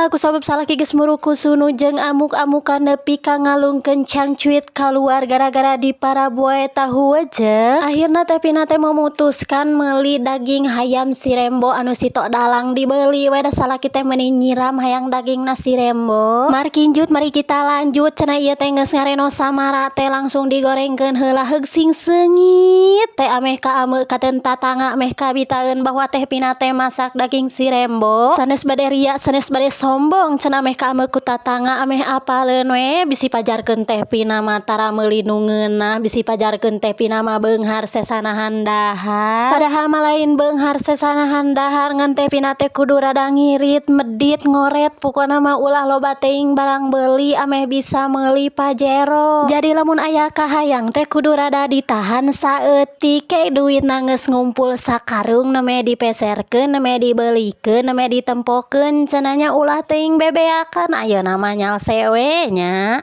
Nya, kusabab salaki geus murukusunu jeung amuk-amukan nepi ka ngalungkeun cangcuit kaluar gara-gara diparaboe tahu wejek. Akhirna Teh Pina teh memutuskan meuli daging hayam si Rembo anu sitok dalang. Dibeli we, da salaki teh meuni nyiram hayang dagingna si Rembo. Markinjut, mari kita lanjut cenah. Ieu teh geus ngareno samara teh langsung digorengkeun heula, heug sing seungit teh, ameh kaameu katen tatangga, meh kabitaeun bahwa Teh Pina teh masak daging si Rembo. Sanes bade ria, sanes bade sombong cenah, meh kaameu ku tatangga, ameh apaleun we, bisi pajarkeun Teh Pina mah tara meuli nu ngeunah, bisi pajarkeun Teh Pina mah beunghar sesanahan dahar. Padahal mah lain beunghar sesanahan dahar, ngan Teh Pina teh kudu rada ngirit, medit, ngoret, pokona mah ulah loba teuing barang beuli ameh bisa meuli Pajero. Jadi lamun aya kahayang teh kudu rada ditahan saeutik ke. Duitna geus ngumpul sakarung, nembe dipeserkeun, nembe dibelikeun, nembe ditempokeun cenah nya, ulah teuing bebeakan. Ayeuna mah nyalse we nya.